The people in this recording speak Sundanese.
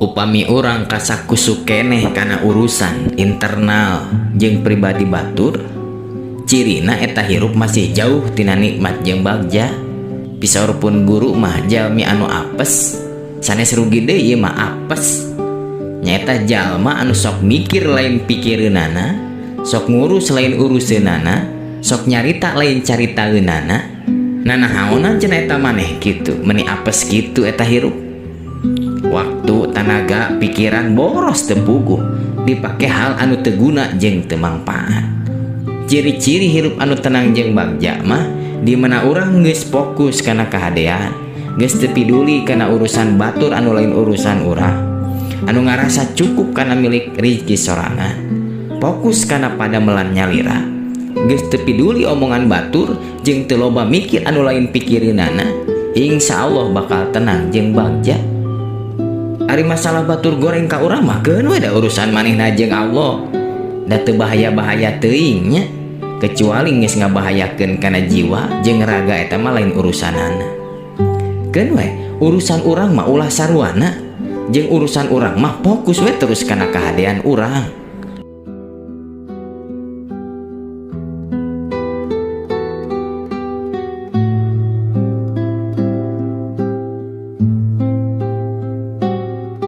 Upami urang kasak-kusuk keneh kana urusan internal jeung pribadi batur, cirina eta hirup masih jauh tina nikmat jeung bagja. Pisaur pun guru mah jalmi anu apes, sanes rugi deui ieu mah apes. Nyaeta jalma anu sok mikir lain pikireunana, sok ngurus lain uruseunana, sok nyarita lain caritaeunana. Nah, nahaonan cenah eta maneh kitu, meni apes kitu eta hirup. Waktu, tanaga, pikiran boros teu puguh dipake hal anu teu guna jeung teu mangpaat. Ciri-ciri hirup anu tenang jeung bagja mah di mana urang geus fokus kana kahadean, geus teu piduli kana urusan batur anu lain urusan urang, anu ngarasa cukup kana milik rizki sorangan, fokus kana padamelan nyalira, geus teu piduli omongan batur jeung teu loba mikir anu lain pikireunana, insya Allah bakal tenang jeung bagja. Ari masalah batur goreng ka urang mah keun we, da urusan manehna jeung Allah, da teu bahaya-bahaya teuing nya, kecuali geus ngabahayakeun kana jiwa jeung raga, eta mah lain urusanana. Keun we urusan urang mah ulah saruana jeung urusan urang mah, fokus we terus kana kahadean urang.